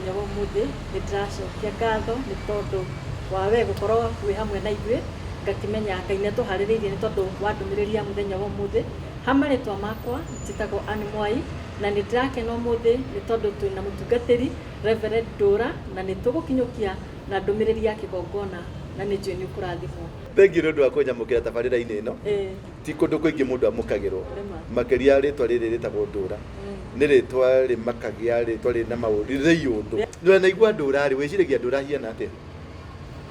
Mũthenya wa ũmũthĩ nĩ ndĩracokia ngatho nĩ tondũ wa we gũkorwo wĩ hamwe na ithuĩ, ngakĩmenya Ngai nĩ atũharĩrĩirie nĩ tondũ wa ndũmĩrĩri ya mũthenya wa ũmũthĩ. Ha marĩtwa makwa njĩtagwo Ann Mwai na nĩ ndĩrakena ũmũthĩ nĩ tondũ twĩna mũtungatĩri Reverend Ndũra na nĩ tũgũkinyũkia na ndũmĩrĩri ya kĩgongona na nĩ njũĩ nĩ ũkũrathimwo. Thengiũ nĩ ũndũ wa kũnyamũkĩra tabarĩra-inĩ ĩno. Ti kũndũ kũingĩ mũndũ amũkagĩrwo. Nĩma. Makĩria rĩtwa rĩrĩ rĩtagwo Ndũra. Nĩ rĩtwa rĩmakagia, rĩtwa rĩna maũndũ, rĩ iũndũ. Wanaigua Ndũra rĩ, wĩciragia Ndũra ahiana atĩa?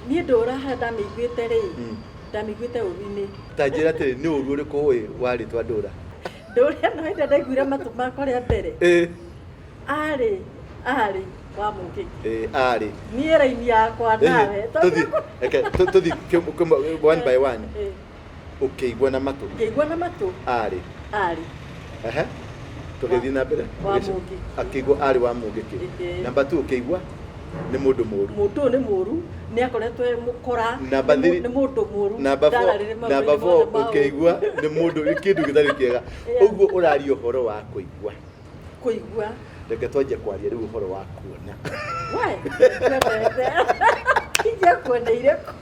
Niĩ Ndũra harĩa ndamĩiguĩte rĩ, ndamĩiguĩte ũru-inĩ. Ta njĩra atĩrĩ, nĩ ũru ũrĩkũ ũĩ wa rĩtwa Ndũra? Ndũra ĩno hĩndĩ ĩrĩa ndaiguire matũ makwa rĩa mbere, arĩ, arĩ wa Mũngĩki. Ĩĩ, arĩ. Niĩ raini yakwa nawe. Tũthiĩ, reke tũthiĩ one by one. Ũkĩigua na matũ. Ngĩigua na matũ. Arĩ. Arĩ. Ehe. Tũgĩthiĩ na mbere. Wa Mũngĩki. Akĩigua arĩ wa Mũngĩki. Number 2 ũkĩigua nĩ mũndũ mũru. Mũndũ ũyũ nĩ mũru, nĩ akoretwo e mũkora. Number 3. Nĩ mũndũ mũru. Number 4. Number 4 ũkĩigua nĩ mũndũ kĩndũ gĩtarĩ kĩega. Ũguo ũraria ũhoro wa kũigua. Kũigua. Reke twanjie kwaria rĩu ũhoro wa kuona. We, twendete. Ingĩakuoneire kũ?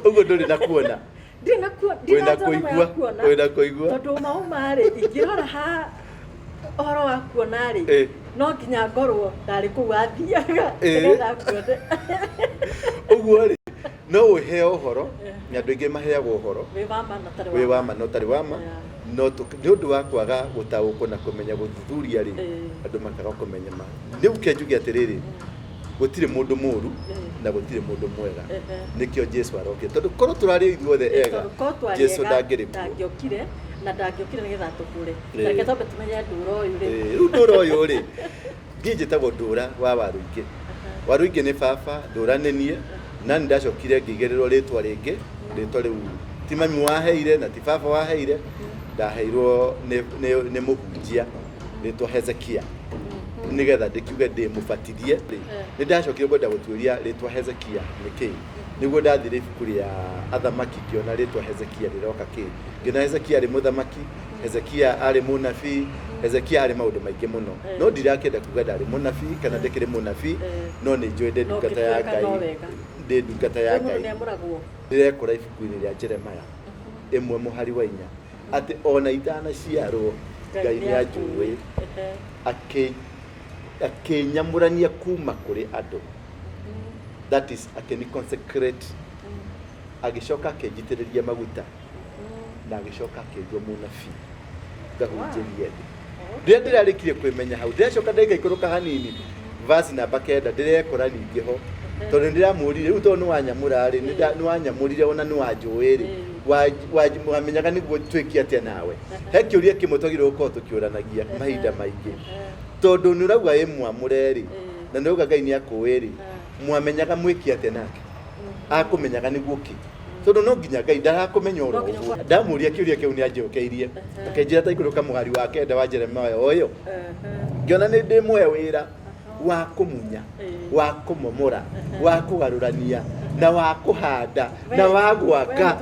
Ũguo ndũrĩ na kuona. Ndirĩ na kuona. Wĩna kũigua. Wĩna kũigua. Tondũ mauma rĩ, ingĩrora ha ũhoro wa kuona rĩ, no nginya ngorwo ndarĩ kũu athiaga nĩgetha nguone. Ũguo rĩ, no ũheo ũhoro, na andũ aingĩ maheagwo ũhoro. Wĩ wa ma na ũtarĩ wa ma. Wĩ wa ma na ũtarĩ wa ma. No nĩ ũndũ wa kwaga gũtaũkwo na kũmenya gũthuthuria rĩ, andũ makaga kũmenya ma. Rĩu ke njuge atĩrĩrĩ, gũtirĩ mũndũ mũru na gũtirĩ mũndũ mwega. Nĩkĩo Jesu arokire. Tondũ korwo tũrarĩ ithuothe ega, Jesu ndangĩrĩ kuo. Ndangĩokire, na ndangĩokire nĩgetha atũkũre. Reke twambe tũmenye Ndũra ũyũ rĩ. Rĩu Ndũra ũyũ rĩ, niĩ njĩtagwo Ndũra wa Waruingĩ. Waruingĩ nĩ baba, Ndũra nĩ niĩ, na nĩ ndacokire ngĩigĩrĩrwo rĩtwa rĩngĩ, rĩtwa rĩu ti mami waheire na ti baba waheire, ndaheirwo nĩ mũhunjia rĩtwa Hezekia, nĩgetha ndĩkiuge ndĩ mũbatithie. Nĩ ndacokire kwenda gũtuĩria rĩtwa Hezekia nĩ kĩĩ, nĩguo ndathire ibuku rĩa Athamaki ngĩona rĩtwa Hezekia rĩroka kĩĩ, ngĩona Hezekia arĩ mũthamaki, Hezekia arĩ mũnabii, Hezekia arĩ maũndũ maingĩ mũno. No ndirakĩenda kuga ndarĩ mũnabii kana ndĩkĩrĩ mũnabii, no nĩ njũĩ ndĩ ndungata ya Ngai, ndĩ ndungata ya Ngai. Ndĩrekora ibuku-inĩ rĩa Jeremiah 1 mũhari wa 4 atĩ ona itanaciarwo Ngai nĩ anjũĩ, akĩnyamũrania kuma kũrĩ andũ, that is akĩni consecrate, agĩcoka akĩnjitĩrĩria maguta na agĩcoka akĩndua mũnabii ngahunjĩrie thĩ. Rĩrĩa ndĩrarĩkirie kwĩmenya hau, ndĩracoka ndĩgaikũrũka hanini verse namba 9 ndĩrekora ningĩ ho, tondũ nĩ ndĩramũririe rĩu tondũ nĩ wanyamũra rĩ, nĩ wanyamũrire ona nĩ wanjũĩ rĩ, wamenyaga nĩguo twĩke atĩa nawe. He kĩũria kĩmwe twagĩrĩirwo gũkorwo tũkĩũranagia mahinda maingĩ, tondũ nĩ ũrauga wĩ mwamũre rĩ, na nĩ ũrauga Ngai nĩ akũĩ rĩ, mwamenyaga mwĩke atĩa nake? Akũmenyaga nĩguo kĩ? Tondũ no nginya Ngai ndarakũmenya oro ũguo. Ndamũria kĩũria kĩu nĩ anjokeirie, akĩnjĩra ta ikũrũka mũhari wa 9 wa Jeremiah o ĩyo, ngĩona nĩ ndĩmũhe wĩra wa kũmunya, wa kũmomora, wa kũgarũrania, na wa kũhanda, na wa gwaka.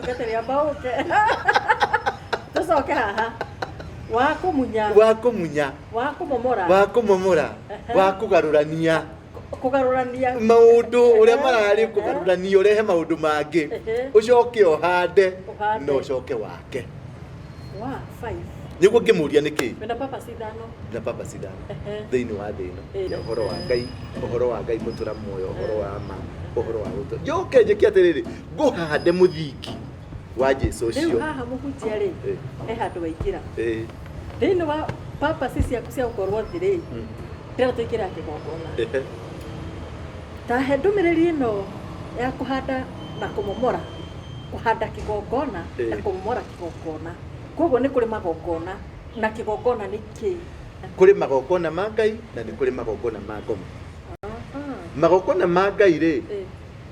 Tũcoke haha. Wa kũmunya. Wa kũmunya. Wa kũmomora. Wa kũmomora, wa kũgarũrania. Kũgarũrania. Maũndũ ũrĩa mararĩ kũgarũrania, ũrehe maũndũ mangĩ. Ũcoke ũhande, na ũcoke wake. Wa 5. Nĩguo ngĩmũria nĩkĩ? Wĩna purpose ithano. Na purpose ithano. Thĩinĩ wa thĩ ĩno. Ũhoro wa Ngai, ũhoro wa Ngai mũtũra muoyo, ũhoro wa ma, ũhoro wa gũtũra. Njoke njĩke atĩrĩrĩ, ngũhande mũthingi wa Jesu ũcio. Rĩu haha mũhunjia rĩ, he handũ waingĩra. Thĩinĩ wa purpose ciaku cia gũkorwo thĩ rĩ, ndĩrenda tũingĩre kĩgongona. Ta he ndũmĩrĩri ĩno ya kũhanda na kũmomora, kũhanda kĩgongona na kũmomora kĩgongona. Koguo nĩ kũrĩ magongona na kĩgongona nĩ kĩĩ? Kũrĩ magongona ma Ngai na nĩ kũrĩ magongona ma ngoma. Magongona ma Ngai rĩ,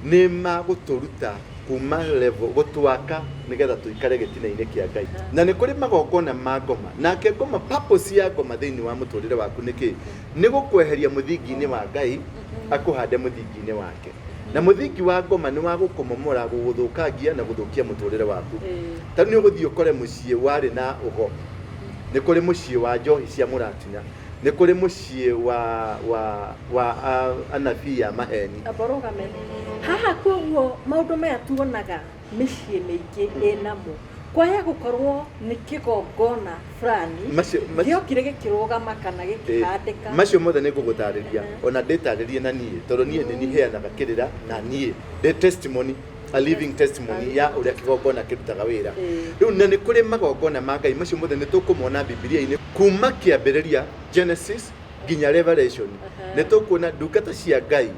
nĩ ma gũtũruta kuma level, gũtwaka nĩgetha tũikare gĩtina-inĩ kĩa Ngai. Na nĩ kũrĩ magongona ma ngoma. Nake ngoma, purpose ya ngoma thĩinĩ wa mũtũrĩre waku nĩ kĩĩ? Nĩ gũkweheria mũthingi-inĩ wa Ngai, akũhande mũthingi-inĩ wake. Na mũthingi wa ngoma nĩ wa gũkũmomora, gũgũthũkangia na gũthũkia mũtũrĩre waku. Ta rĩu nĩ ũgũthiĩ ũkore mũciĩ warĩ na ũgo. Nĩ kũrĩ mũciĩ wa njohi cia mũratina. Nĩ kũrĩ mũciĩ wa anabii a maheni. Amba ũrũgame haha. Koguo maũndũ maya tuonaga mĩciĩ mĩingĩ ĩnamo kwaya gũkorwo nĩ kĩgongona fulani Macio gĩokire gĩkĩrũgama kana gĩkĩhandĩka. Macio mothe nĩ ngũgũtarĩria, ona ndĩtarĩrie na niĩ, tondũ niĩ nĩ niheanaga kĩrĩra na niĩ ndĩ testimony, a living testimony ya ũrĩa kĩgongona kĩrutaga wĩra. Rĩu na nĩ kũrĩ magongona ma Ngai, macio mothe nĩ tũkũmona Bibilia-inĩ kuma kĩambĩrĩria, Genesis, nginya Revelation. Nĩ tũkuona ndungata cia Ngai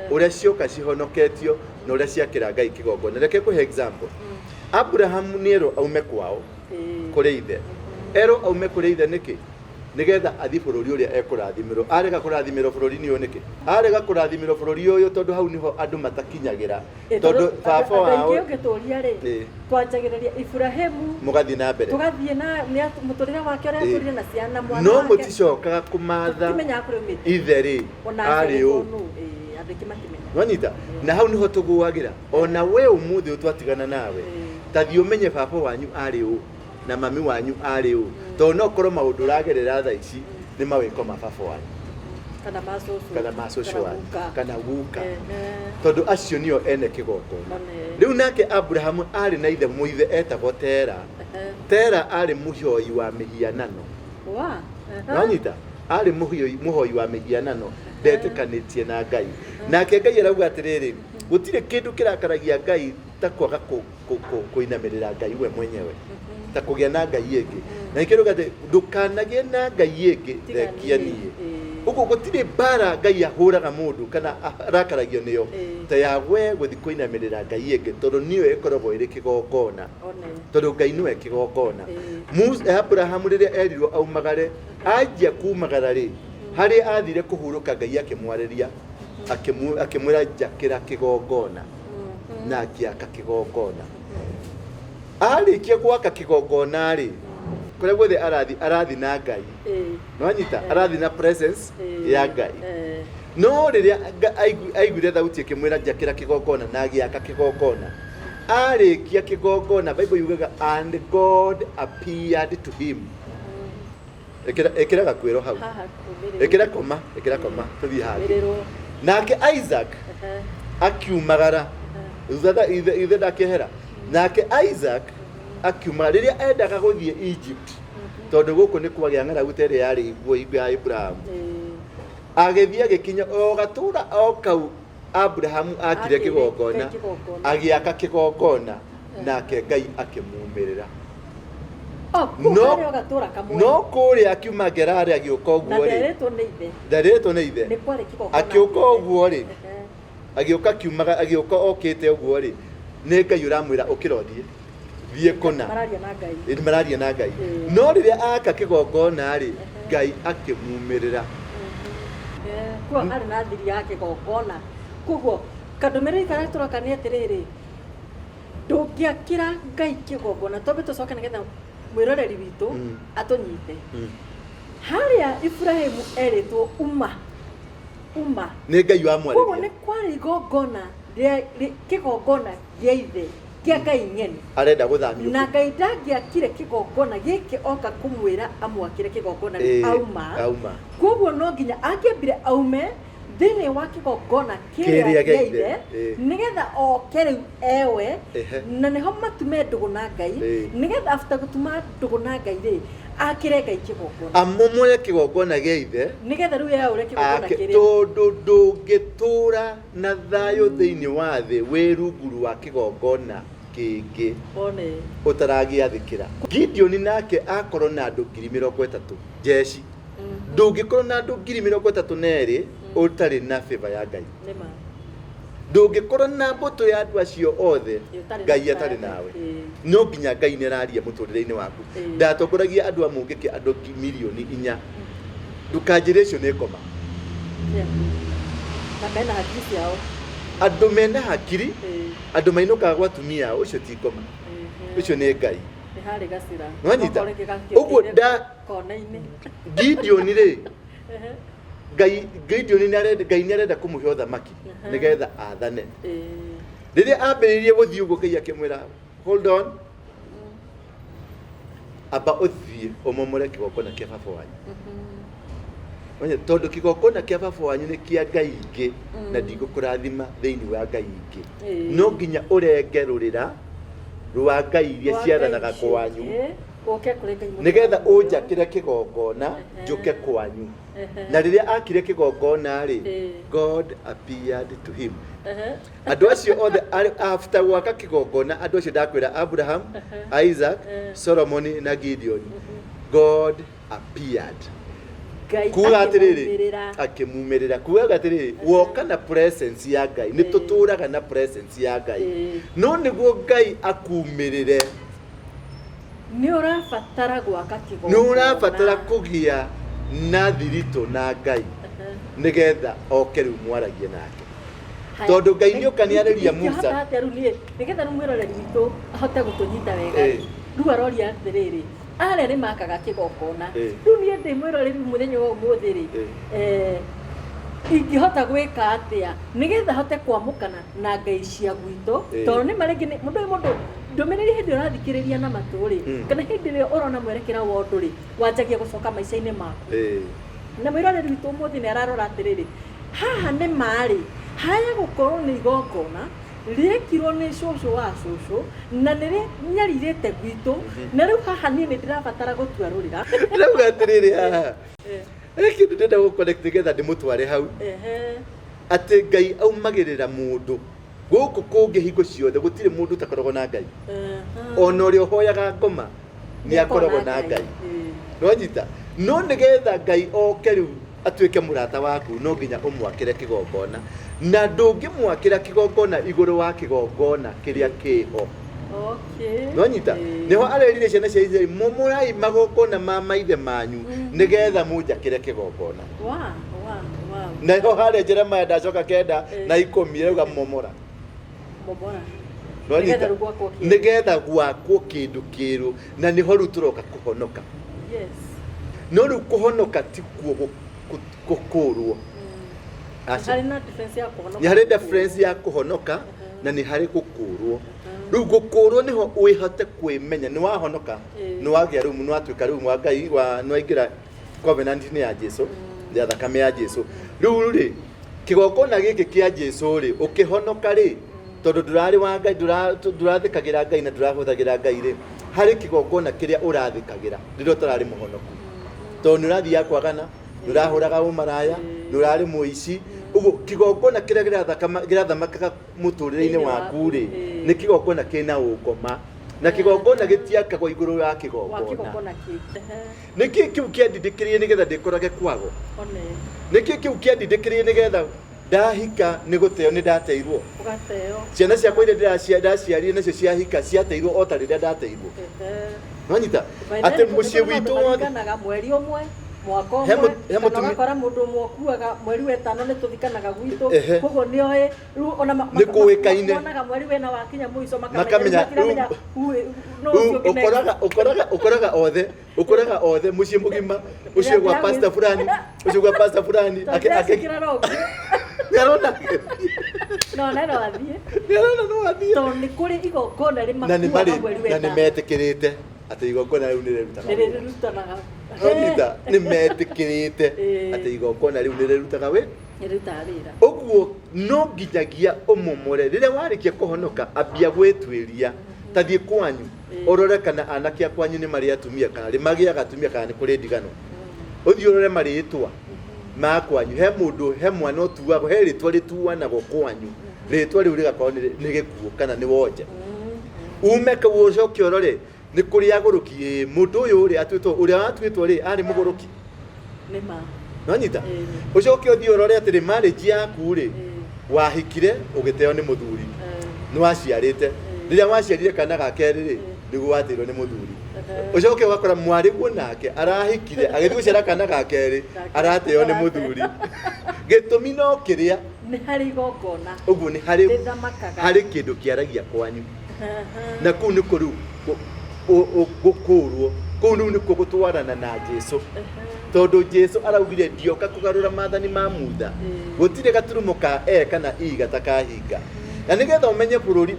ũrĩa cioka cihonoketio na ũrĩa ciakĩra Ngai kĩgongona. Reke kũhe example. Abraham nĩ erwo aume kwao, kũrĩ ithe. Erwo aume kũrĩ ithe nĩkĩ? Nĩgetha athiĩ bũrũri ũrĩa ekũrathimĩrwo. Arega kũrathimĩrwo bũrũri-inĩ ũyũ nĩkĩ? Arega kũrathimĩrwo bũrũri ũyũ tondũ hau nĩho andũ matakinyagĩra, tondũ baba andũ wao aingĩ ũngĩtũria rĩ, twanjagĩrĩria Iburahĩmu, mũgathiĩ na mbere, tũgathiĩ na mũtũrĩre wake ũrĩa atũrire na ciana, mwana no wake. Mũticokaga kũmatha Tũtimenyaga kũrĩa aumĩte. Ithe rĩ ona arĩ ũ? nũ? Andũ aingĩ matimenyaga. Nwanyita na hau niho tũgũagĩra. Ona we ũmũthĩ ũyũ twatigana nawe, ta thiĩ ũmenye baba wanyu arĩ ũ na mami wanyu arĩ ũ, tondũ no korwo maũndũ ũragerera thaa ici nĩ mawĩko ma baba wanyu kana ma cũcũ, kana ma cũcũ wanyu guka. Kana guka, tondũ acio nĩo ene kĩgongona. One. Rĩu nake Abrahamu arĩ na ithe mũithe etagwo Tera. Tera arĩ mũhoi wa mĩhianano. Wa. Nwanyita, arĩ mũhoi wa mĩhianano, ndetĩkanĩtie na Ngai. Nake Ngai arauga atĩrĩrĩ, gũtirĩ kĩndũ kĩrakaragia Ngai ta kwaga kũinamĩrĩra Ngai we mwenyewe, ta kũgĩa na ngai ĩngĩ. Na nĩkĩo rauga atĩ ndũkanagĩe na ngai ĩngĩ tiga thengia niĩ. Niĩ. Ũguo gũtirĩ mbara Ngai ahũraga mũndũ kana arakaragio nĩyo ta ya we gũthiĩ kũinamĩrĩra ngai ĩngĩ, tondũ nĩyo ĩkoragwo ĩrĩ kĩgongona, One. tondũ Ngai nĩwe kĩgongona. Abrahamu rĩrĩa erirwo aumagare, anjia kumagara rĩ, harĩa athire kũhurũka, Ngai akĩmwarĩria, akĩmwĩra njakĩra kĩgongona, na akĩaka kĩgongona. Arĩkia gwaka kĩgongona rĩ, kũrĩa guothe arathi, arathi na Ngai. Nwanyita, arathi na presence ya Ngai. No rĩrĩa aiguire thauti ĩkĩmwĩra njakĩra kĩgongona, na agĩaka kĩgongona, arĩkia kĩgongona, Bible yugaga, "And God appeared to him." Ĩkĩra gakwĩro hau. Haha kũmĩrĩrwo. Ĩkĩra koma, ĩkĩra koma, tũthiĩ hangĩ. Kũmĩrĩrwo. Nake Isaac akiumagara thutha ithe ndakĩehera. Nake Isaac akiumagara rĩrĩa endaga gũthiĩ Egypt, tondũ gũkũ nĩ kwagĩa ng'aragu ta ĩrĩa yarĩ iguo hingo ya Abraham. Agĩthiĩ agĩkinya o gatũra o kau Abrahamu akire Akire kĩgongona, kĩgongona. Agĩaka kĩgongona, nake Ngai akĩmumĩrĩra. O, kũu harĩ o gatũra kamwe. No kũrĩa akiuma Gerari agĩũka na ũguo rĩ, nderĩtwo nĩ ithe. Ndarĩtwo nĩ ithe. Nĩ kwarĩ kĩgongona. Akĩũka ũguo rĩ, agĩũka akiumaga, agĩũka okĩte ũguo rĩ, nĩ Ngai ũramwĩra ũkĩra ũthiĩ, thiĩ kũna. Mararia na Ngai. Ĩ, mararia na Ngai. No rĩrĩa aka kĩgongona rĩ, Ngai akĩmumĩrĩra. Kuo harĩ na thiri ya kĩgongona. Koguo kandũmĩrĩri karĩa tũroka nĩ atĩrĩrĩ, ndũngĩakĩra Ngai kĩgongona. Twambe tũcoke nĩgetha mwĩroreri witũ atũnyite. Harĩa Iburahĩmu erĩtwo uma uma, nĩ Ngai koguo wamwarĩria. Nĩ kwarĩ igongona kĩgongona gĩa ithe kĩa ngai ng'eni. Arenda gũthamio. Na Ngai ndangĩakire kĩgongona gĩkĩ oka kũmwĩra amwakĩre kĩgongona rĩ, auma. Auma. Koguo no nginya angĩambire aume thĩinĩ wa kĩgongona kĩrĩa kĩrĩa gĩa gĩa ithe, ithe, nĩgetha oke rĩu ewe, na nĩho matume ndũgũ na Ngai, nĩgetha after gũtuma ndũgũ na Ngai rĩ, akĩre Ngai kĩgongona. Amomore kĩgongona gĩa ithe. Nĩgetha rĩu eyaũre kĩgongona ake kĩrĩa. Tondũ ndũngĩtũra na thayũ thĩinĩ wa thĩ wĩ runguru wa kĩgongona kĩngĩ one ũtaragĩathĩkĩra. Gideoni nake akorwo na andũ 30,000 jeshi. Ndũngĩkorwo na andũ 32,000 ũtarĩ na favor ya Ngai. Nĩma. Ndũngĩkorwo na mbũtũ ya andũ acio othe ũtarĩ Ngai na atarĩ favor. Nawe. No nginya Ngai nĩ araria mũtũrĩre-inĩ waku. Ndatongoragia andũ a mũngĩkĩ, andũ 4 mirioni. Ndũkanjĩre icio nĩ ngoma. Na mena hakiri ciao. Andũ mena hakiri, andũ mainũkaga gwa atumia ao, ũcio ti ngoma, ũcio nĩ Ngai. Nĩ harĩ gacĩra. Nĩwanyita? Okorwo rĩngĩ Ũguo gakĩũkĩire kona-inĩ. Gideoni rĩ, Ngai, Gideoni nĩ arenda, Ngai nĩ arenda kũmũhe ũthamaki nĩgetha athane. Rĩrĩa ambĩrĩirie gũthiĩ ũguo, Ngai akĩmwĩra, "Hold on, amba ũthiĩ ũmomore kĩgongona kĩa baba wanyu." Wanyita? Tondũ kĩgongona kĩa baba wanyu nĩ kĩa ngai ingĩ na ndigũkũrathima thĩinĩ wa ngai ingĩ. No nginya ũrenge rũrĩra rwa ngai iria Wa ciathanaga Ngai kwanyu ciũke, ũke kũrĩ Ngai mũtũũre nĩgetha muoyo. ũnjakĩre kĩgongona njũke kwanyu. Na rĩrĩa akire kĩgongona rĩ, God appeared to him. Andũ acio othe after gwaka kĩgongona, andũ acio ndakwĩra Abraham, Isaac, Solomon na Gideon, God appeared. Ngai Kuga atĩrĩrĩ, akĩmumĩrĩra. Akĩmumĩrĩra. Kugaga atĩrĩrĩ, woka na presence ya Ngai, nĩ tũtũraga na presence ya Ngai. No nĩguo Ngai akumĩrĩre, Nĩ ũrabatara gwaka kĩgongona. Nĩ ũrabatara kũgĩa na thiritũ na Ngai nĩgetha oke rĩu mwaragie nake. Haya. Tondũ Ngai nĩoka nĩarĩria Ingĩhota Musa. atĩa rĩu niĩ nĩgetha rĩu mwĩroreri witũ ahote gũtũnyita wega rĩ, rĩu aroria atĩrĩrĩ, arĩa nĩ makaga kĩgongona, rĩu niĩ ndĩ mwĩroreri mũthenya wa ũmũthĩ rĩ, ingĩhota gwĩka atĩa nĩgetha hote kwamũkana na ngai cia gwitũ? Tondũ nĩ ma rĩngĩ mũndũ ũyũ, mũndũ ndũmĩrĩri hĩndĩ ĩrĩa ũrathikĩrĩria na matũ rĩ, kana hĩndĩ ĩrĩa ũrona mwerekera wa ũndũ rĩ, wanjagia gũcoka maica-inĩ maku. Na mwĩroreri witũ ũmũthĩ nĩ ararora atĩrĩrĩ, haha nĩ marĩ haya gũkorwo nĩ igongona rĩekirwo nĩ cũcũ wa cũcũ na nĩ rĩnyarirĩte gwitũ, na rĩu haha niĩ nĩ ndĩrabatara gũtua rũrĩra. Ndĩrauga atĩrĩrĩ, haha he kĩndũ ndĩrenda gũ-connect nĩgetha ndĩmũtware hau, atĩ Ngai aumagĩrĩra mũndũ gũkũ kũngĩ hingo ciothe. Gũtirĩ mũndũ ũtakoragwo na Ngai. Ona ũrĩa ũhoyaga ngoma nĩ akoragwo na Ngai. Nĩwanyita? No nĩgetha Ngai oke rĩu atuĩke mũrata waku, no nginya ũmwakĩre kĩgongona, na ndũngĩmwakĩra kĩgongona igũrũ wa kĩgongona kĩrĩa kĩho. Nĩwanyita? Nĩho arerire ciana cia Isiraeli, momorai magongona ma maithe manyu nĩgetha mũnjakĩre kĩgongona. Naho harĩa Jeremaya ndacoka 9 na 10 rauga momora. Momora. Nĩwanyita? Nĩgetha rĩu gwakwo kĩerũ. Nĩgetha gwakwo kĩndũ kĩerũ, na nĩho rĩu tũroka kũhonoka. No rĩu kũhonoka tikuo gũkũrwo. Aca. Harĩ na difference ya kũhonoka. Nĩ harĩ difference ya kũhonoka na nĩ harĩ gũkũrwo. Rĩu gũkũrwo nĩho wĩhote kwĩmenya nĩ wahonoka, nĩ wagĩa rĩu, nĩ watuĩka rĩu wa Ngai, wa nĩ waingĩra covenant-inĩ ya Jesu, ya thakame ya Jesu. Rĩu rĩ, kĩgongona gĩkĩ kĩa Jesu rĩ, ũkĩhonoka rĩ, tondũ ndũrarĩ wa Ngai, ndũrathĩkagĩra Ngai na ndũrahũthagĩra Ngai rĩ, harĩ kĩgongona kĩrĩa ũrathĩkagĩra rĩrĩa ũtararĩ mũhonoku, tondũ nĩ ũrathiaga kwagana, nĩ ũrahũraga ũmaraya, nĩ ũrarĩ mũici. Ũguo kĩgongona kĩrĩa kĩrathamakaga mũtũrĩre-inĩ Thĩinĩ waku waku, rĩ, nĩ kĩgongona kĩna ũngoma, na kĩgongona gĩtiakagwo igũrũ wa wa kĩgongona. Kĩgongona kĩngĩ. Nĩkĩ kĩu kĩandindĩkĩrĩrie nĩgetha ndĩkorage kwago? One. Nĩkĩ kĩu kĩandindĩkĩrĩrie nĩgetha ndahika nĩ gũteo nĩ ndateirwo? Ũgateo. Ciana ciakwa iria ndaciarire nacio ciahika ciateirwo o ta rĩrĩa ndateirwo. Nwanyita atĩ mũciĩ witũ wothe Mathikanaga mweri ũmwe, mwaka He ũmwe, he kana mũtumi- ũgakora mũndũ ũmwe ũkuaga mweri wa ĩtano nĩ tũthikanaga gwitũ. Koguo nĩoĩ rĩu ona Nĩ kũĩkaine. monaga mweri wena wakinya mũico, Makamenya, makamenya, rĩu matiramenya no Rĩu ũcio ũngĩ next. Ũkoraga othe mũciĩ mũgima, ũcio gwa pastor fulani, ũcio gwa pastor fulani, Tondũ ndĩrecikĩra no ũguo. Nĩarona. No na no athiĩ. Nĩarona no athiĩ. Tondũ nĩ kũrĩ igongona Na nĩ rĩmakuaga marĩ mweri wa na nĩ ĩtano. metĩkĩrĩte atĩ igongona rĩu nĩ rĩrutaga Nĩ wĩra. rĩrutanaga. Nonyita? Nĩ metĩkĩrĩte atĩ igongona rĩu nĩ rĩrutaga wĩra. Nĩ rĩrutaga wĩra. Ũguo no nginyagia ũmomore rĩrĩa warĩkia kũhonoka, ambia gwĩtuĩria, tathiĩ kwanyu, ũrore kana anake a kwanyu nĩ marĩ atumia, kana nĩ magĩaga atumia, kana nĩ kũrĩ ndigano. Ũthiĩ ũrore marĩtwa ma kwanyu, he mũndũ, he mwana ũtuagwo, he rĩtwa rĩtuanagwo kwanyu, rĩtwa rĩu rĩgakorwo nĩ gĩkuũ kana nĩ wonje. Ume kau ũcoke ũrore nĩ kũrĩ agũrũki. Ĩ mũndũ ũyũ rĩ, atuĩtwo ũrĩa watuĩtwo rĩ, arĩ mũgũrũki? Nĩ ma. Nonyita? Ũcoke ũthiĩ ũrore atĩrĩ, marriage yaku rĩ, wahikire ũgĩteo nĩ mũthuri, nĩ waciarĩte, rĩrĩa waciarire kana ga kerĩ rĩ, nĩguo wateirwo nĩ mũthuri. Ũcoke ũgakora mwarĩguo nake arahikire, agĩthiĩ gũciara kana ga kerĩ, arateo nĩ mũthuri. Gĩtũmi no kĩrĩa Nĩ harĩ igongona ũguo nĩ harĩ rĩthamakaga. Harĩ kĩndũ kĩaragia kwanyu, na kũu nĩkuo rĩu gũkũrwo, kũu rĩu nĩkuo gũtwarana na Jesu, tondũ Jesu araugire, "Ndioka kũgarũra maathani ma Mutha, gũtirĩ gaturumo ka e kana i gatakahinga." Na nĩgetha ũmenye bũrũri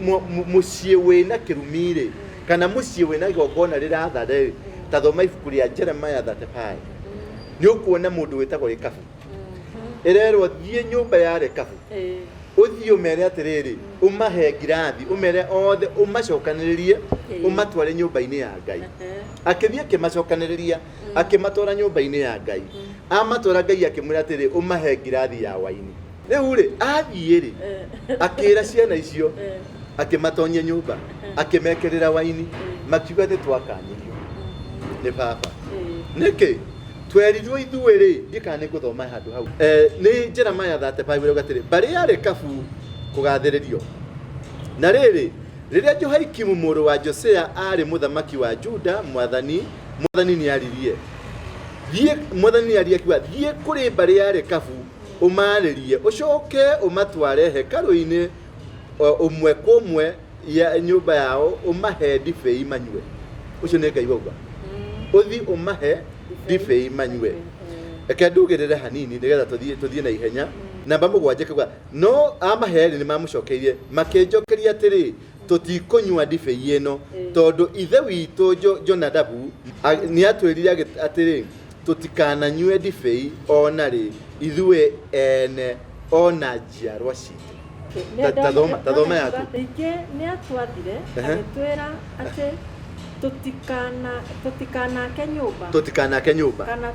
mũciĩ wĩna kĩrumi rĩ, kana mũciĩ wĩna igongona rĩratha rĩ, ta thoma ibuku rĩa Jeremiah 35. Nĩ ũkuona mũndũ wĩtagwo Rekabu. Ĩrerwo thiĩ nyũmba ya Rekabu, ũthiĩ ũmere atĩrĩrĩ, ũmahe ngirathi, ũmere othe, ũmacokanĩrĩrie, ũmatware nyũmba-inĩ ya Ngai. Akĩthiĩ akĩmacokanĩrĩria, akĩmatwara nyũmba-inĩ ya Ngai. Amatwara, Ngai akĩmwĩra atĩrĩ, ũmahe ngirathi ya waini. Rĩu rĩ, athiĩ rĩ, akĩra ciana icio, akĩmatonyia nyũmba, akĩmekĩrĩra waini, makiuga atĩ twakanirio nĩ baba. Nĩkĩ twerirwo ithuĩ rĩ, ndiĩ kana nĩ ngũthoma handũ hau. Nĩ Jeremiah 35 ĩrauga atĩrĩ, mbarĩ ya Rekabu kũgathĩrĩrio. Na rĩrĩ, rĩrĩa Jehoiakimu mũrũ wa Josia aarĩ mũthamaki wa Juda, mwathani nĩaririe. Thiĩ, mwathani nĩaririe akiuga, thiĩ kũrĩ mbarĩ ya Rekabu ũmaarĩrie, ũcoke ũmatware hekarũ-inĩ ũmwe kwa ũmwe ya nyũmba yao, ũmahe ndibei manyue. Ũcio nĩ Ngai wauga. Ũthiĩ ũmahe ndibei manyue. Reke ndugĩrĩre hanini nĩgetha tũthiĩ na ihenya. Namba 7 ĩkauga, no amahe-rĩ, nĩmamũcokeirie makĩnjokeria atĩrĩ, tũtikũnyua ndibei ĩno, tondũ ithe witũ Jonadabu nĩatwĩrire atĩrĩ, tũtikananyue ndibei ona rĩ, ithuĩ ene ona njiarwa citũ. Ta thoma yaku. Ningĩ nĩatwathire agĩtwĩra atĩ tũtikanake nyũmba, Tũtikanake nyũmba, kana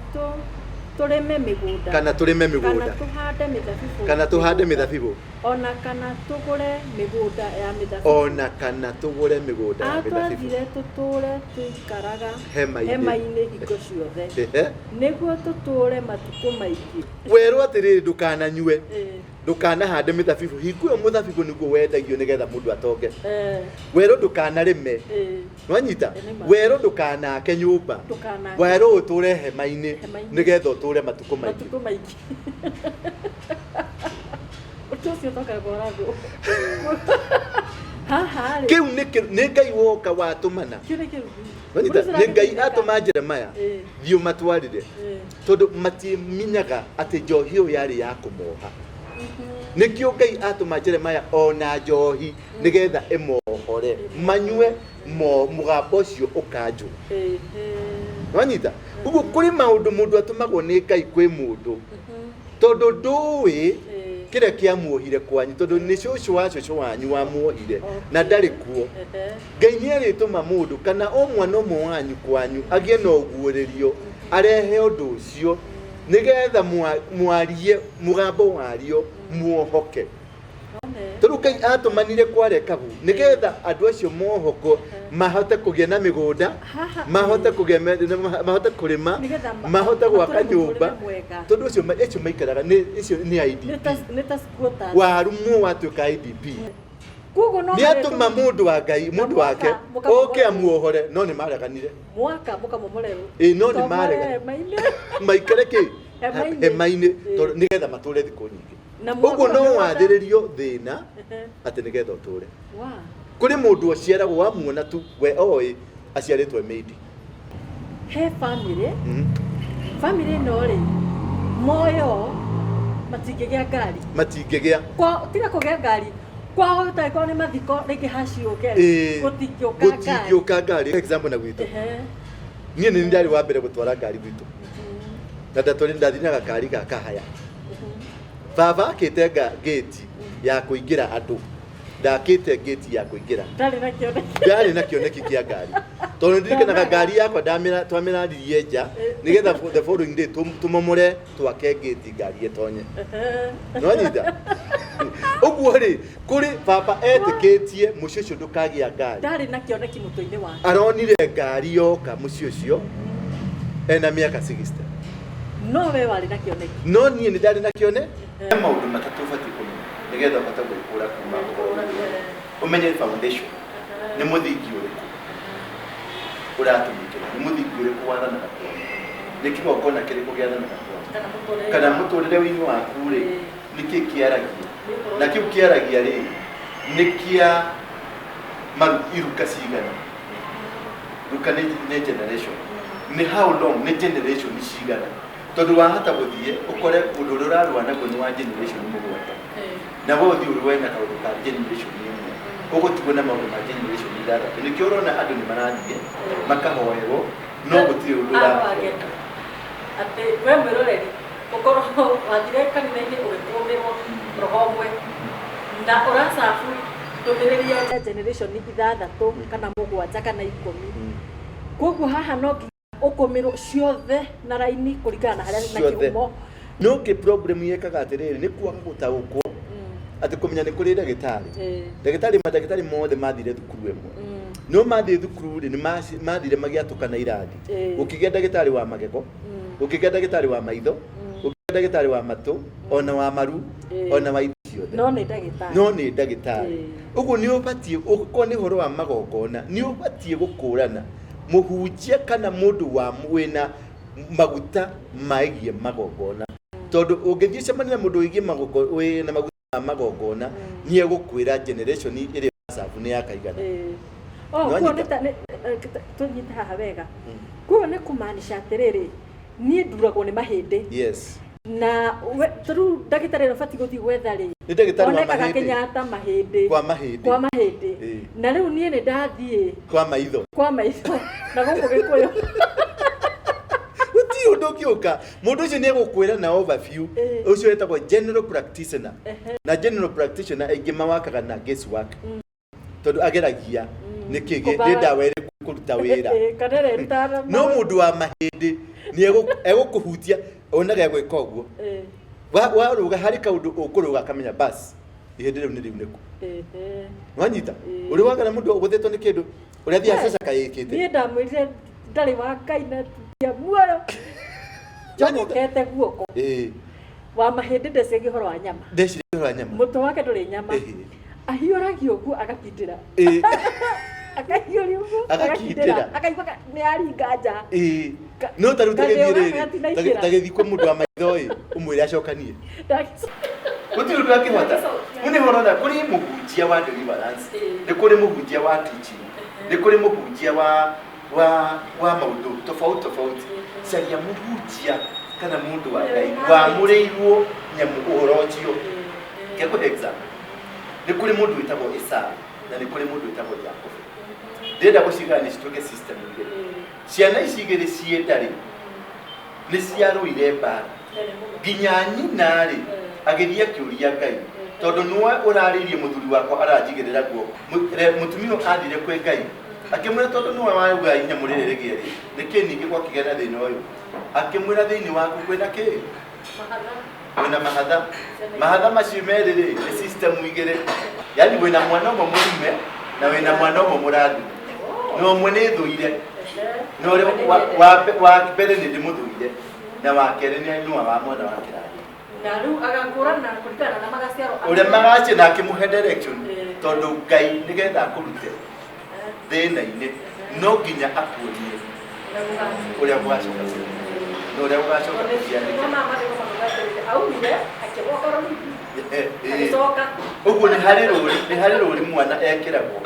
tũrĩme mĩgũnda, kana tũrĩme kana mĩgũnda, tũhande mĩthabibũ, kana tũhande mĩgũnda, mĩthabibũ, ona kana tũgũre mĩgũnda ya mĩthabibũ. Ona kana tũgũre mĩgũnda ya mĩthabibũ. Atwathire tũtũũre tũikaraga hema-inĩ, hema-inĩ hingo ciothe, nĩguo tũtũũre matukũ maingĩ. Werwo atĩrĩrĩ, ndũkananyue, ndũkanahande mĩthabibũ. Hingo ĩyo mũthabibũ nĩguo wendagio nĩgetha mũndũ atonge. Werwo ndũkanarĩme. Nwanyita? Nĩ ma. Werwo ndũkanake nyũmba. Ndũkanake. Werwo ũtũre hema-inĩ Hema-inĩ. nĩgetha ũtũre matukũ maingĩ. Matukũ maingĩ. Ũndũ ũcio ũtokaga ũrathwo haha rĩ. Kĩu nĩ Ngai woka watũmana. Kĩu nĩ kĩu. Nwanyita? Ũndũ ũcio Nĩ Ngai ũragĩteithĩka. atũma Jeremaya, thiĩ ũmatwarĩre, tondũ matimenyaga atĩ njohi ĩyo yarĩ ya kũmoha. Nĩkĩo Ngai atũma Jeremaya ona njohi nĩgetha ĩmohore, manyue mo mũgambo ũcio ũkanjwo. Nwanyita? Ũguo kũrĩ maũndũ mũndũ atũmagwo nĩ Ngai kwĩ mũndũ, tondũ ndũĩ kĩrĩa kĩamuohire kwanyu, tondũ nĩ cũcũ wa cũcũ wanyu wamuohire na ndarĩ kuo. Ngai nĩ arĩtũma mũndũ kana o mwana ũmwe wanyu kwanyu agĩe na ũguũrĩrio, arehe ũndũ ũcio nĩgetha mwarie mũgambo wario muohoke. Tondũ Ngai atũmanire kwa Rekabu nĩgetha andũ acio mohoko, mahote kũgĩa na mĩgũnda, mahote kũgĩa mahote kũrĩma, Nĩgetha mahote gwaka matũre nyũmba. mũtũrĩre mwega. Tondũ ũcio acio maikaraga nĩ icio nĩ IDP. Nĩ ta squatters. Warumwo watuĩka IDP. Koguo no Nĩ atũma mũndũ wa Ngai, mũndũ wake, oke amuohore, no nĩ mareganire. Mwaka mũkamomorerwo. Ĩ, no nĩ marega. Hema-inĩ. Maikare kĩ? Hema-inĩ. Hema-inĩ, tondũ nĩgetha matũre thikũ nyingĩ. Na ũguo no mwaka- wathĩrĩrio thĩna atĩ nĩgetha ũtũre. Kũrĩ mũndũ ũciaragwo, wamuona tu we oĩ aciarĩtwo maid. He family, family ĩno rĩ, moyo matingĩgĩa ngari. Matingĩgĩa. Kwa tiga kũgĩa ngari, kwao tangĩkorwo nĩ mathiko rĩngĩ haciũke, gũtingĩũka ngari. Gũtingĩũka ngari. Example na gwitũ, niĩ nĩ ndarĩ wa mbere gũtwara ngari gwitũ, na ndatwarire, ndathire na gakari ga kahaya. Baba akĩte ngĩti ya kũingĩra andũ, ndakĩte ngĩti ya kũingĩra. Ndarĩ na kĩoneki. Ndarĩ na kĩoneki kĩa ngari, tondũ ndirikanaga ngari yakwa twamĩraririe nja nĩgetha the following day tũmomore twake ngĩti ngari ĩtonye. Nwanyita? Ũguo rĩ, kũrĩ baba etĩkĩtie mũciĩ ũcio ndũkagĩa ngari. Ndarĩ na kĩoneki mũtwe-inĩ wake. Aronire ngari yoka mũciĩ ũcio ena mĩaka 60. No we warĩ na kĩoneki. No niĩ nĩ ndarĩ na kĩone. He maũndũ matatũ ũbatiĩ kũmenya nĩgetha ũhote gwĩkũra kuma ũhoro-inĩ ũyũ. Ũmenye foundation, nĩ mũthingi ũrĩkũ ũratũmĩkĩra, nĩ mũthingi ũrĩkũ wathanaga kwanyu, nĩ kĩgongona kĩrĩkũ gĩathanaga kwanyu, kana mũtũrĩre, kana mũtũrĩre-inĩ waku rĩ, nĩ kĩ kĩaragia, na kĩu kĩaragia rĩ, nĩ kĩa iruka cigana. Ruka nĩ generation, nĩ how long, nĩ generation cigana, tondũ wahota gũthiĩ ũkore ũndũ ũrĩa ũrarũa naguo nĩ wa generation 7, na we ũthiĩ ũrũe na kaũndũ ka generation 1, ũgũtigwo na maũndũ ma generation 6. Nĩkĩo ũrona andũ nĩ marathiĩ makahoerwo, no gũtirĩ ũndũ Arwage. ũra Atĩ we mwĩroreri ũkorwo wathire kanitha-inĩ ũgĩkũmĩrwo roho ũmwe na ũracabu ndũmĩrĩri ya generation ithathatũ kana mũgwanja kana 10. Koguo haha no nginya ũkũmĩrwo ciothe na raini kũringana na harĩa na Ciothe. kĩhumo. No kĩ problem yekaga atĩrĩrĩ, nĩ kwaga gũtaũkwo atĩ kũmenya nĩ kũrĩ ndagĩtarĩ. Ndagĩtarĩ, mandagĩtarĩ mothe mathire thukuru ĩmwe. No mathiĩ thukuru rĩ, nĩ mathire magĩatũkana irathi. Gũkĩgĩa ndagĩtarĩ wa magego, gũkĩgĩa ndagĩtarĩ wa maitho, gũkĩgĩa ndagĩtarĩ wa matũ, ona wa maru, ona wa indo ciothe. No nĩ ndagĩtarĩ. No nĩ ndagĩtarĩ. Ũguo nĩ ũbatiĩ, ũkorwo nĩ ũhoro wa magongona, nĩ ũbatiĩ gũkũrana mũhunjia kana mũndũ wa wĩna maguta megiĩ magongona, tondũ ũngĩthiĩ ũcemanie na mũndũ wĩgiĩ wĩna maguta ma magongona, nĩ egũkwĩra generation ĩrĩa ũracabu nĩ ya kaigana. Oh, Nĩwanyita? kuo nĩ ta tũnyite haha wega. Kuo nĩ kũmaanisha atĩrĩrĩ, niĩ nduragwo nĩ mahĩndĩ. Na tarĩu ndagĩtarĩ ũrĩa ũbatiĩ gũthiĩ gwetha rĩ, Nĩ ndagĩtarĩ wa onekaga mahĩndĩ. Kenyatta mahĩndĩ. Kwa mahĩndĩ. Kwa mahĩndĩ. Na rĩu niĩ nĩ ndathiĩ Kwa maitho. Kwa maitho na gũkũ Gĩkũyũ. Gũtirĩ ũndũ ũngĩũka, mũndũ ũcio nĩ egũkwĩra na overview. Ũcio wĩtagwo general practitioner. Na general practitioner aingĩ mawakaga na guesswork, tondũ ageragia nĩkĩ nĩ ndawa ĩrĩkũ kũruta wĩra. Kana ĩrĩa ĩrutaga No mũndũ wa mahĩndĩ nĩ egũkũhutia, onaga egwĩka ũguo. Warũga harĩ kaũndũ ũkũrũga, akamenya bas ihĩndĩ rĩu nĩ rĩunĩku. Wanyita? Ũrĩ wagana mũndũ ũgũthĩtwo nĩ kĩndũ ũrĩa thiaga caca kayĩkĩte? Niĩ ndamwĩrire ndarĩ wa Ngai na tia muoyo njomokete guoko. Wa mahĩndĩ ndeciragia ũhoro wa nyama. Ndeciria ũhoro wa nyama. Mũtwe wake ndũrĩ nyama. Ahiũragia ũguo agakindĩra. Akahiũria ũguo. Agakindĩra. Akaigua nĩ aringa nja. No ta rĩu Gathĩo tagĩthiĩ gaka rĩrĩ, gatinaingĩra. tagĩthiĩ kwĩ mũndũ wa maitho ĩ, ũmwĩre acokanie, gũtirĩ ũndũ angĩhota. Rĩu nĩ ũrona kũrĩ mũhunjia wa deliverance, nĩ kũrĩ mũhunjia wa teaching, nĩ kũrĩ mũhunjia wa maũndũ tofauti tofauti. Caria mũhunjia kana mũndũ wa Ngai wamũrĩirwo nyamũ ũhoro ũcio. Ngekũhe example, nĩ kũrĩ mũndũ wĩtagwo Esau na nĩ kũrĩ mũndũ wĩtagwo Jakubu. Ndĩrenda gũcigayania cituĩke system igĩrĩ. Ciana ici igĩrĩ cienda rĩ, nĩ ciarũire mbara nginya nyina rĩ agĩthiĩ akĩũria Ngai, tondũ nĩwe ũrarĩirie mũthuri wakwa aranjigĩrĩra guoko. Mũtumia ũyũ athire kwĩ Ngai akĩmwĩra, tondũ nĩwe wauga inyamũ rĩrĩ rĩgĩe rĩ, nĩkĩ ningĩ gwakĩgĩa na thĩna ũyũ? Akĩmwĩra, thĩinĩ waku kwĩna kĩ? Wĩna mahatha. Mahatha macio merĩ rĩ, nĩ system igĩrĩ, yani wĩna mwana ũmwe mũrume na wĩna mwana ũmwe mũrathime, na ũmwe nĩ thũire, na ũrĩa wa mbere nĩ ndĩmũthũire, na wa kerĩ nĩ nũa wa mwana wa kĩrathi. Na rĩu agakũrana kũringana na magaciaro. Ũrĩa magacie na akĩmũhe direction, tondũ Ngai nĩgetha akũrute thĩna-inĩ no nginya akuonie ũrĩa gũgacoka na ũrĩa gũgacoka kũhianĩka. Aumire akĩgoka rũrigi agĩcoka. Ũguo nĩ harĩ rũri mwana ekĩragwo,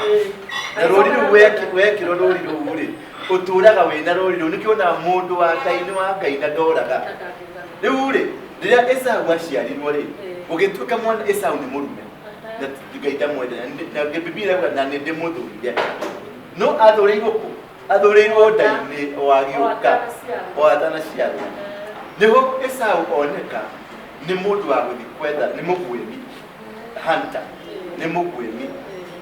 na rũri rũu wekĩrwo rũri rũu rĩ, ũtũraga wĩna rũri rũu. Nĩkĩo wonaga mũndũ wa Ngai nĩ wa Ngai na ndoraga. Rĩu rĩ, rĩrĩa Esau aciarirwo rĩ, gũgĩtuĩka mwana Esau nĩ mũrume na Ngai ndamwendete, na Bibilia ĩrauga na nĩ ndĩmũthũire. No athũrĩirwo kũ? Athũrĩirwo nda-inĩ o agĩũka, o atanaciarwo. Nĩho Esau oneka nĩ mũndũ wa gũthiĩ kwetha, nĩ mũguĩmi, hunter, nĩ mũguĩmi.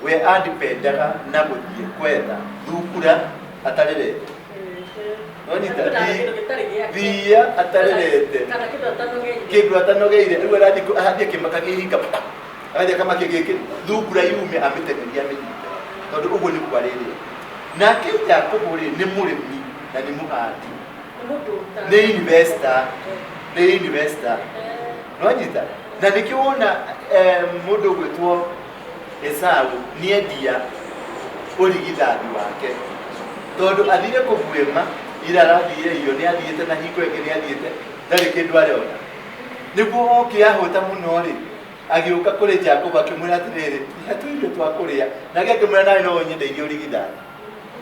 We andipendaga na gũthiĩ kwetha thungura atarerete. Wanyita? Thia atarerete. Kana kĩndũ atanogeire. Kĩndũ atanogeire. Rĩu arathiĩ akĩmakagia ihinga, agathiĩ akamakia gĩkĩ thungura yume, amĩtengerie, amĩnyite, tondũ ũguo nĩ kwarĩrĩa. Nake Jakubu rĩ, nĩ mũrĩmi na nĩ mũhandi. Nĩ mũndũ Nĩ investor, nĩ investor. Nwanyita? Na nĩkĩo wona mũndũ ũgwĩtwo Esau nĩendia ũrigithathi wake, tondũ athire kũguĩma ira, arathire iyo, nĩ athiĩte na hingo ĩngĩ nĩ athiĩte, ndarĩ kĩndũ arona. Nĩguo oke ahũta mũno rĩ, agĩũka kũrĩ Jakubu akĩmwĩra atĩrĩrĩ, "He tũirio twa kũrĩa." Nake akĩmwĩra, "Nawe no ũnyendeirie ũrigithathi."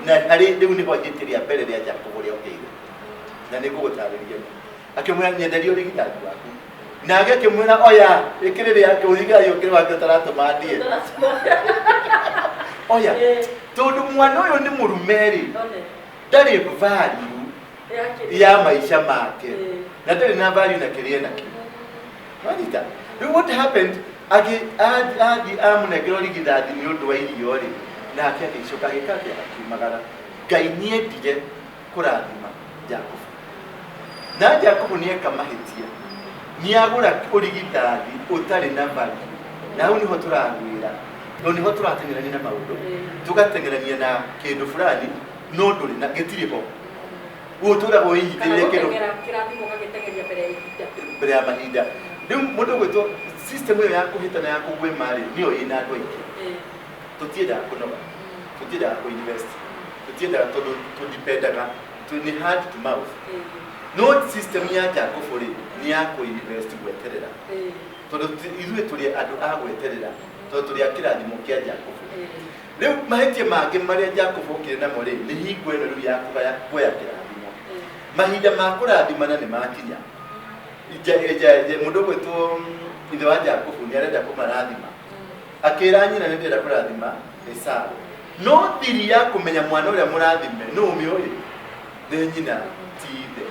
Na harĩ rĩu nĩho ihĩtia rĩa mbere rĩa Jakubu rĩokĩire, na nĩ ngũgũtarĩria. Akĩmwĩra, "Nyenderia ũrigithathi waku." Nake akĩmwĩra, "Oya, ĩkĩrĩ rĩake ũrigithathi, ũkĩrĩ wake ũtaratũma ndie, oya." Tondũ mwana ũyũ nĩ mũrume rĩ, ndarĩ value. Ya maisha make na ndarĩ na value na kĩrĩa enakĩo. Wanyita? Rĩu what happened, athi amũnengera ũrigithathi nĩ ũndũ wa irio rĩ, nake agĩcoka agĩka atĩa? Akiumagara. Ngai nĩendire kũrathima Jakubu, na Jakubu nĩeka mahĩtia, nĩagũra ũrigithathi ũtarĩ na value. Na hau nĩho tũragwĩra, tondũ nĩho tũrateng'erania na maũndũ, tũgateng'erania na kĩndũ fulani, no ndũrĩ na gĩtirĩ ho. Ũtũraga Kana wĩnyitĩrĩire kĩndũ gũteng'era kĩrathimo ũgagĩteng'eria mbere ya ihinda. Mbere ya mahinda. Rĩu mũndũ ũgwĩtwo system ĩyo ya kũhĩtana ya kũgwĩma rĩ, nĩyo ĩna andũ aingĩ. Tũtiendaga kũnoga, tũtiendaga kũ-invest, tũtiendaga, tondũ tũdipendaga nĩ hand to mouth. No system ya Jakubu rĩ, nĩ ya kũ-invest, gweterera, tondũ ithuĩ tũrĩ andũ a gweterera, tondũ tũrĩ a kĩrathimo kĩa Jakubu. Rĩu mahĩtia mangĩ marĩa Jakubu okire namo rĩ, nĩ hingo ĩno rĩu ya kũgaya, kuoya kĩrathimo. Mahinda ma kũrathimana nĩ makinya. Mũndũ ũgwĩtwo ithe wa Jakubu nĩ arenda kũmarathima, akĩra nyina, "Nĩ ndĩrenda kũrathima Esau." No thiri ya kũmenya mwana ũrĩa mũrathime nũ ũmĩũĩ nĩ nyina, ti ithe,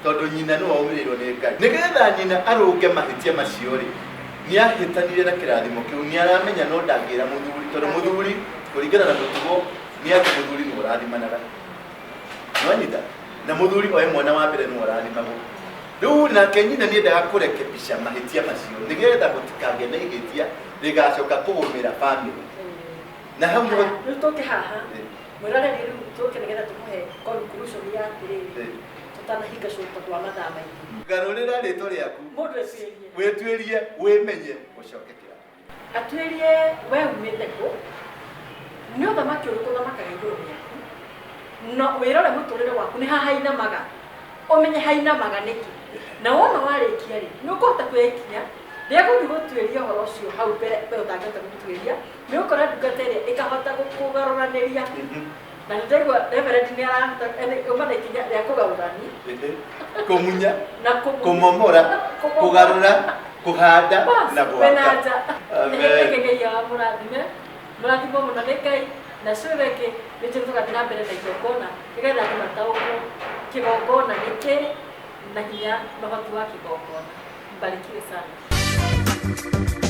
tondũ nyina nĩwe waumĩrĩirwo nĩ Ngai. Nĩgetha nyina arũnge mahĩtia macio rĩ, nĩ ahĩtanire na kĩrathimo kĩu. Nĩ aramenya no ndangĩra mũthuri, tondũ mũthuri, kũringana na mũtugo, nĩ atĩ mũthuri nĩwe ũrathimanaga. Nĩwanyita? Na mũthuri oe mwana wa mbere nĩwe ũrathimagwo. Rĩu nake nyina nĩendaga kũrekebisha mahĩtia macio, nĩgetha gũtikagĩe na ihĩtia rĩgacoka kũgũmĩra family. Na hau nĩho Rĩu tũke haha, mwĩroreri, rĩu tũke nĩgetha tũmũhe conclusion ya atĩrĩrĩ, tũtanahinga show tondũ wa mathaa maingĩ. Garũrĩra rĩtwa rĩaku. Mũndũ etuĩrie. Wĩtuĩrie, wĩmenye, ũcoke kĩrathimo. Atuĩrie we umĩte kũ, nĩ ũthamaki ũrĩkũ ũthamakaga igũrũ rĩaku, no wĩrore mũtũrĩre waku nĩ ha hainamaga, ũmenye hainamaga nĩkĩ. Na wona warĩkia rĩ, nĩ ũkũhota kuoya ikinya rĩa gũthiĩ gũtuĩria ũhoro ũcio hau mbere. We ũtangĩhota gũtuĩria, nĩ ũkora ndungata ĩrĩa ĩkahota gũkũgarũranĩria. Na nĩ ndaigua reverend nĩ arahota uma na ikinya rĩa kũgarũrani. Kũmunya. Na kũmomora, kũgarũra, kũhanda na Bas, wena gwaka. nja. Amen. Ngai wa mũrathime, mũrathimo mũno nĩ Ngai. Na cio rĩngĩ nĩ njũĩ tũgathiĩ na mbere na igongona, nĩgetha andũ mataũkwo kĩgongona nĩ kĩ na hinya na ũhoti wa kĩgongona. Mbarikiwe sana.